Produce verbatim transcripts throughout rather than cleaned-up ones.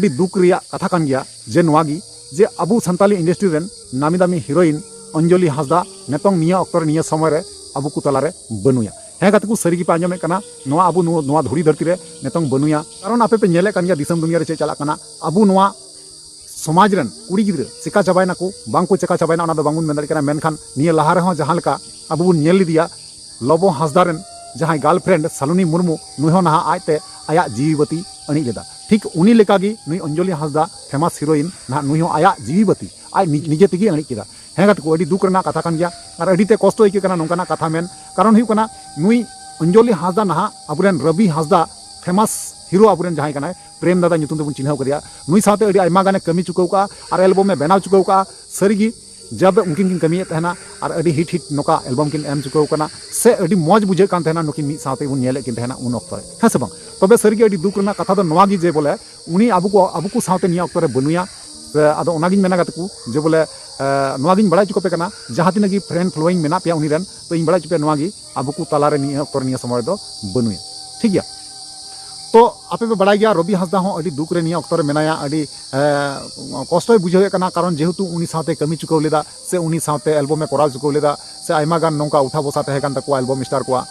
ᱟᱹᱰᱤ ᱫᱩᱠ ᱨᱮᱭᱟᱜ ᱠᱟᱛᱷᱟ ᱠᱟᱱ ᱜᱮᱭᱟ ᱡᱮ ᱱᱚᱣᱟ ᱜᱮ, ᱡᱮ ᱟᱵᱚ ᱥᱟᱱᱛᱟᱞᱤ ᱤᱱᱰᱟᱥᱴᱨᱤ ᱨᱮᱱ ᱱᱟᱢᱤ ᱫᱟᱢᱤ ᱦᱤᱨᱳᱭᱤᱱ ᱚᱧᱡᱚᱞᱤ ᱦᱟᱸᱥᱫᱟ ᱱᱤᱛᱚᱝ ᱱᱤᱭᱟᱹ ᱚᱠᱛᱚ ᱨᱮ, ᱱᱤᱭᱟᱹ ᱥᱚᱢᱚᱭ ᱨᱮ ᱟᱵᱚ ᱠᱚ ᱛᱟᱞᱟᱨᱮ ᱵᱟᱹᱱᱩᱭᱟ᱾ ᱦᱮᱸ ᱜᱟᱛᱮ ᱠᱚ, ᱥᱟᱹᱨᱤ ᱜᱮᱯᱮ ᱟᱸᱡᱚᱢᱮᱫ ᱠᱟᱱᱟ, ᱱᱚᱣᱟ ᱟᱵᱚ ᱱᱚᱣᱟ, ᱱᱚᱣᱟ ᱫᱷᱩᱲᱤ ᱫᱷᱟᱹᱨᱛᱤ ᱨᱮ ᱱᱤᱛᱚᱝ ᱵᱟᱹᱱᱩᱭᱟ᱾ ᱠᱟᱨᱚᱱ ᱟᱯᱮ ᱯᱮ ᱧᱮᱞᱮᱫ ᱠᱟᱱ ᱜᱮᱭᱟ ᱫᱤᱥᱚᱢ ᱫᱩᱱᱤᱭᱟᱹ ᱨᱮ ᱪᱮᱫ ᱪᱟᱞᱟᱜ ᱠᱟᱱᱟ᱾ ᱟᱵᱚ ᱱᱚᱣᱟ ᱥᱚᱢᱟᱡᱽ ᱨᱮᱱ ᱠᱩᱲᱤ ᱜᱤᱫᱽᱨᱟᱹ ᱪᱮᱠᱟ ᱪᱟᱵᱟᱭᱱᱟᱠᱚ, ᱵᱟᱝ ᱠᱚ ᱪᱮᱠᱟ ᱪᱟᱵᱟᱭᱱᱟ, ᱚᱱᱟ ᱫᱚ ᱵᱟᱝᱵᱚᱱ ᱢᱮᱱ ᱫᱟᱲᱮᱭᱟᱜ ᱠᱟᱱᱟ᱾ ᱢᱮᱱᱠᱷᱟᱱ ᱱᱤᱭᱟᱹ ᱞᱟᱦᱟ ᱨᱮᱦᱚᱸ ᱡᱟᱦᱟᱸ ᱞᱮᱠᱟ ᱟᱵᱚ ᱵᱚᱱ ᱧᱮᱞ ᱞᱮᱫᱮᱭᱟ, ᱞᱚᱵᱚ ᱦᱟᱸᱥᱫᱟ ᱨᱮᱱ ᱡᱟᱦᱟᱸᱭ ᱜᱟᱨᱞᱯᱷᱨᱮᱱᱰ ᱥᱟᱞᱩᱱᱤ ᱢᱩᱨᱢᱩ, ᱱᱩᱭ ᱦᱚᱸ ᱱᱟᱦᱟᱜ ᱟᱡᱛᱮ ᱟᱭᱟᱜ ᱡᱤᱣᱤ ᱵᱟᱹᱛᱤ ᱟᱹᱬᱤᱡ ᱞᱮᱫᱟ᱾ ᱴᱷᱤᱠ ᱩᱱᱤ ᱞᱮᱠᱟᱜᱮ ᱱᱩᱭ ᱚᱧᱡᱚᱞᱤ ᱦᱟᱸᱥᱫᱟ, ᱯᱷᱮᱢᱟᱥ ᱦᱤᱨᱳᱭᱤᱱ, ᱱᱟᱦᱟᱜ ᱱᱩᱭ ᱦᱚᱸ ᱟᱭᱟᱜ ᱡᱤᱣᱤ ᱵᱟᱹᱛᱤ ᱟᱡ ᱱᱤᱡ-, ᱱᱤᱡᱮ ᱛᱮᱜᱮ ᱟᱹᱬᱤᱡ ᱠᱮᱫᱟ᱾ ᱦᱮᱸ ᱜᱟᱛᱮ ᱠᱚ, ᱟᱹᱰᱤ ᱫᱩᱠ ᱨᱮᱱᱟᱜ ᱠᱟᱛᱷᱟ ᱠᱟᱱ ᱜᱮᱭᱟ᱾ ᱟᱨ ᱟᱹᱰᱤ ᱛᱮ ᱠᱚᱥᱴᱚ ᱟᱹᱭᱠᱟᱹᱜ ᱠᱟᱱᱟ ᱱᱚᱝᱠᱟᱱᱟᱜ ᱠᱟᱛᱷᱟ ᱢᱮᱱ᱾ ᱠᱟᱨᱚᱱ ᱦᱩᱭᱩᱜ ᱠᱟᱱᱟ, ᱱᱩᱭ ᱚᱧᱡᱚᱞᱤ ᱦᱟᱸᱥᱫᱟ ᱱᱟᱦᱟᱜ ᱟᱵᱚᱨᱮᱱ ᱨᱚᱵᱤ ᱦᱟᱸᱥᱫᱟ, ᱯᱷᱮᱢᱟᱥ ᱦᱤᱨᱳ ᱟᱵᱚᱨᱮᱱ ᱡᱟᱦᱟᱸᱭ ᱠᱟᱱᱟᱭ, ᱯᱨᱮᱢ ᱫᱟᱫᱟ ᱧᱩᱛᱩᱢ ᱛᱮᱵᱚᱱ ᱪᱤᱱᱦᱟᱹᱣ ᱠᱟᱫᱮᱭᱟ, ᱱᱩᱭ ᱥᱟᱶᱛᱮ ᱟᱹᱰᱤ ᱟᱭᱢᱟ ᱜᱟᱱᱮ ᱠᱟᱹᱢᱤ ᱪᱩᱠᱟᱹᱣ ᱠᱟᱜᱼᱟ ᱟᱨ ᱮᱞᱵᱚᱢ ᱮ ᱵᱮᱱᱟᱣ ᱪᱩᱠᱟᱹᱣ ᱠᱟᱜᱼᱟ᱾ ᱥᱟᱹᱨᱤᱜᱮ ᱡᱟᱵᱮ ᱩᱱᱠᱤᱱ ᱠᱤᱱ ᱠᱟᱹᱢᱤᱭᱮᱫ ᱛᱟᱦᱮᱱᱟ ᱟᱨ ᱟᱹᱰᱤ ᱦᱤᱴ ᱦᱤᱴ ᱱᱚᱝᱠᱟ ᱮᱞᱵᱚᱢ ᱠᱤᱱ ᱮᱢ ᱪᱩᱠᱟᱹᱣ ᱠᱟᱱᱟ, ᱥᱮ ᱟᱹᱰᱤ ᱢᱚᱡᱽ ᱵᱩᱡᱷᱟᱹᱜ ᱠᱟᱱ ᱛᱟᱦᱮᱱᱟ ᱱᱩᱠᱤᱱ ᱢᱤᱫ ᱥᱟᱶᱛᱮ ᱵᱚᱱ ᱧᱮᱞᱮᱫ ᱠᱤᱱ ᱛᱟᱦᱮᱱᱟ ᱩᱱ ᱚᱠᱛᱚ ᱨᱮ, ᱦᱮᱸ ᱥᱮ ᱵᱟᱝ? ᱛᱚᱵᱮ ᱥᱟᱹᱨᱤᱜᱮ ᱟᱹᱰᱤ ᱫᱩᱠ ᱨᱮᱱᱟᱜ ᱠᱟᱛᱷᱟ ᱫᱚ ᱱᱚᱣᱟ ᱜᱮ ᱡᱮ ᱵᱚᱞᱮ ᱩᱱᱤ ᱟᱵᱚ ᱠᱚ, ᱟᱵᱚ ᱠᱚ ᱥᱟᱶᱛᱮ ᱱᱤᱭᱟᱹ ᱚᱠᱛᱚ ᱨᱮ ᱵᱟᱹᱱᱩᱭᱟ᱾ ᱥᱮ ᱟᱫᱚ ᱚᱱᱟᱜᱤᱧ ᱢᱮᱱᱟ ᱜᱟᱛᱮ ᱠᱚ ᱡᱮ ᱵᱚᱞᱮ, ᱮ, ᱱᱚᱣᱟᱜᱤᱧ ᱵᱟᱲᱟᱭ ᱦᱚᱪᱚ ᱠᱚᱯᱮ ᱠᱟᱱᱟ, ᱡᱟᱦᱟᱸ ᱛᱤᱱᱟᱹᱜ ᱜᱮ ᱯᱷᱨᱮᱱᱰ ᱯᱷᱚᱞᱳᱭᱤᱝ ᱢᱮᱱᱟᱜ ᱯᱮᱭᱟ ᱩᱱᱤ ᱨᱮᱱ, ᱛᱚ ᱤᱧ ᱵᱟᱲᱟᱭ ᱦᱚᱪᱚ ᱯᱮᱭᱟ ᱱᱚᱣᱟ ᱜᱮ, ᱟᱵᱚ ᱠᱚ ᱛᱟᱞᱟᱨᱮ ᱱᱤᱭᱟᱹ ᱚᱠᱛᱚ ᱨᱮ ᱱᱤᱭᱟᱹ ᱥᱚᱢᱚᱭ ᱨᱮᱫᱚ ᱵᱟᱹᱱᱩᱭᱟ᱾ ᱴᱷᱤᱠ ᱜᱮᱭᱟ? ᱛᱚ ᱟᱯᱮ ᱯᱮ ᱵᱟᱲᱟᱭ ᱜᱮᱭᱟ ᱨᱚᱵᱤ ᱦᱟᱸᱥᱫᱟ ᱦᱚᱸ ᱟᱹᱰᱤ ᱫᱩᱠ ᱨᱮ ᱱᱤᱭᱟᱹ ᱚᱠᱛᱚ ᱨᱮ ᱢᱮᱱᱟᱭᱟ, ᱟᱹᱰᱤ, ᱮ, ᱠᱚᱥᱴᱚᱭ ᱵᱩᱡᱷᱟᱹᱣᱮᱫ ᱠᱟᱱᱟ, ᱠᱟᱨᱚᱱ ᱡᱮᱦᱮᱛᱩ ᱩᱱᱤ ᱥᱟᱶᱛᱮ ᱠᱟᱹᱢᱤ ᱪᱩᱠᱟᱹᱣ ᱞᱮᱫᱟ ᱥᱮ ᱩᱱᱤ ᱥᱟᱶᱛᱮ ᱮᱞᱵᱚᱢ ᱮ ᱠᱚᱨᱟᱣ ᱪᱩᱠᱟᱹᱣ ᱞᱮᱫᱟ ᱥᱮ ᱟᱭᱢᱟ ᱜᱟᱱ ᱱᱚᱝᱠᱟ ᱩᱴᱷᱟ ᱵᱚᱥᱟ ᱛᱟᱦᱮᱸ ᱠᱟᱱ ᱛᱟᱠᱚᱣᱟ ᱮᱞᱵᱚᱢ ᱥᱴᱟᱨ ᱠᱚᱣᱟᱜ᱾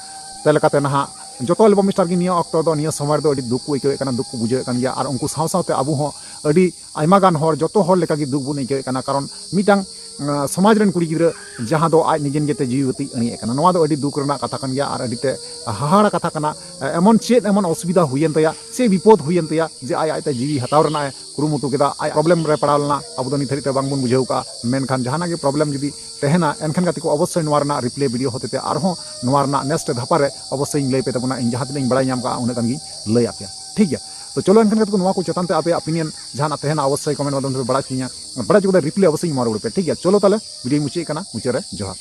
ᱛᱮ ᱞᱮᱠᱟᱛᱮ ᱱᱟᱦᱟᱜ ᱡᱚᱛᱚ ᱮᱞᱵᱚᱢ ᱥᱴᱟᱨ ᱜᱮ ᱱᱤᱭᱟᱹ ᱚᱠᱛᱚ ᱫᱚ, ᱱᱤᱭᱟᱹ ᱥᱚᱢᱚᱭ ᱨᱮᱫᱚ ᱟᱹᱰᱤ ᱫᱩᱠ ᱠᱚ ᱟᱹᱭᱠᱟᱹᱣᱮᱫ ᱠᱟᱱᱟ, ᱫᱩᱠ ᱠᱚ ᱵᱩᱡᱷᱟᱹᱣᱮᱫ ᱠᱟᱱ ᱜᱮᱭᱟ᱾ ᱟᱨ ᱩᱱᱠᱩ ᱥᱟᱶ ᱥᱟᱶᱛᱮ ᱟᱵᱚ ᱦᱚᱸ ᱟᱹᱰᱤ ᱟᱭᱢᱟ ᱜᱟᱱ ᱦᱚᱲ, ᱡᱚᱛᱚ ᱦᱚᱲ ᱞᱮᱠᱟᱜᱮ ᱫᱩᱠ ᱵᱚᱱ ᱟᱹᱭᱠᱟᱹᱣᱮᱫ ᱠᱟᱱᱟ᱾ ᱠᱟᱨᱚᱱ ᱢᱤᱫᱴᱟᱝ, ᱟᱸ, ᱥᱚᱢᱟᱡᱽ ᱨᱮᱱ ᱠᱩᱲᱤ ᱜᱤᱫᱽᱨᱟᱹ ᱡᱟᱦᱟᱸ ᱫᱚ ᱟᱡ ᱱᱤᱡᱮ ᱱᱤᱡᱮᱛᱮ ᱡᱤᱣᱤ ᱵᱟᱹᱛᱤ ᱟᱹᱬᱤᱭᱮᱫ ᱠᱟᱱᱟ, ᱱᱚᱣᱟ ᱫᱚ ᱟᱹᱰᱤ ᱫᱩᱠ ᱨᱮᱱᱟᱜ ᱠᱟᱛᱷᱟ ᱠᱟᱱ ᱜᱮᱭᱟ ᱟᱨ ᱟᱹᱰᱤ ᱛᱮ ᱦᱟᱦᱟᱲᱟ ᱠᱟᱛᱷᱟ ᱠᱟᱱᱟ᱾ ᱮᱢᱚᱱ ᱪᱮᱫ ᱮᱢᱚᱱ ᱚᱥᱩᱵᱤᱫᱷᱟ ᱦᱩᱭᱮᱱ ᱛᱟᱭᱟ, ᱪᱮᱫ ᱵᱤᱯᱚᱫ ᱦᱩᱭᱮᱱ ᱛᱟᱭᱟ ᱡᱮ ᱟᱡ ᱟᱡᱛᱮ ᱡᱤᱣᱤ ᱦᱟᱛᱟᱣ ᱨᱮᱱᱟᱜ ᱮ ᱠᱩᱨᱩᱢᱩᱴᱩ ᱠᱮᱫᱟ? ᱟᱡ ᱯᱨᱚᱵᱞᱮᱢ ᱨᱮ ᱯᱟᱲᱟᱣ ᱞᱮᱱᱟ, ᱟᱵᱚ ᱫᱚ ᱱᱤᱛ ᱫᱷᱟᱹᱨᱤᱡ ᱛᱮ ᱵᱟᱝᱵᱚᱱ ᱵᱩᱡᱷᱟᱹᱣ ᱠᱟᱜᱼᱟ᱾ ᱢᱮᱱᱠᱷᱟᱱ ᱡᱟᱦᱟᱱᱟᱜ ᱜᱮ ᱯᱨᱚᱵᱞᱮᱢ ᱡᱩᱫᱤ ᱛᱟᱦᱮᱱᱟ, ᱮᱱᱠᱷᱟᱱ ᱜᱟᱛᱮ ᱠᱚ ᱚᱵᱚᱥᱥᱳᱭ ᱱᱚᱣᱟ ᱨᱮᱱᱟᱜ ᱨᱤᱯᱞᱮ ᱵᱷᱤᱰᱤᱭᱳ ᱦᱚᱛᱮᱛᱮ ᱟᱨᱦᱚᱸ ᱱᱚᱣᱟ ᱨᱮᱱᱟᱜ ᱱᱮᱠᱥᱴ ᱫᱷᱟᱯᱟ ᱨᱮ ᱚᱵᱚᱥᱥᱳᱭ ᱤᱧ ᱞᱟᱹᱭ ᱯᱮ ᱛᱟᱵᱚᱱᱟ᱾ ᱤᱧ ᱡᱟᱦᱟᱸ ᱛᱤᱱᱟᱹᱜ ᱤᱧ ᱵᱟᱲᱟᱭ ᱧᱟᱢ ᱠᱟᱜᱼᱟ ᱩᱱᱟᱹᱜ ᱜᱟᱱ ᱜᱤᱧ ᱞᱟᱹᱭ ᱟᱯᱮᱭᱟ, ᱴᱷᱤᱠ ᱜᱮᱭᱟ? ᱛᱚ ᱪᱚᱞᱚ ᱮᱱᱠᱷᱟᱱ ᱜᱟᱛᱮ ᱠᱚ ᱱᱚᱣᱟ ᱠᱚ ᱪᱮᱛᱟᱱ ᱛᱮ ᱟᱯᱮᱭᱟᱜ ᱚᱯᱤᱱᱤᱭᱚᱱ ᱡᱟᱦᱟᱱᱟᱜ ᱛᱟᱦᱮᱱᱟ ᱚᱵᱚᱥᱥᱳᱭ ᱠᱚᱢᱮᱱᱴ ᱢᱟᱫᱽᱫᱷᱚᱢ ᱛᱮ ᱵᱟᱲᱟᱭ ᱦᱚᱪᱚᱧᱟ, ᱵᱟᱲᱟᱭ ᱦᱚᱪᱚ ᱠᱟᱛᱮ ᱨᱤᱯᱞᱮ ᱚᱵᱚᱥᱥᱳᱭ ᱤᱧ ᱮᱢᱟ ᱨᱩᱣᱟᱹᱲ ᱯᱮ, ᱴᱷᱤᱠ ᱜᱮᱭᱟ? ᱪᱚᱞᱚ ᱛᱟᱦᱞᱮ ᱵᱷᱤᱰᱤᱭᱳᱧ ᱢᱩᱪᱟᱹᱫ ᱠᱟᱱᱟ, ᱢᱩᱪᱟᱹᱫ ᱨᱮ ᱡᱚᱦᱟᱨ᱾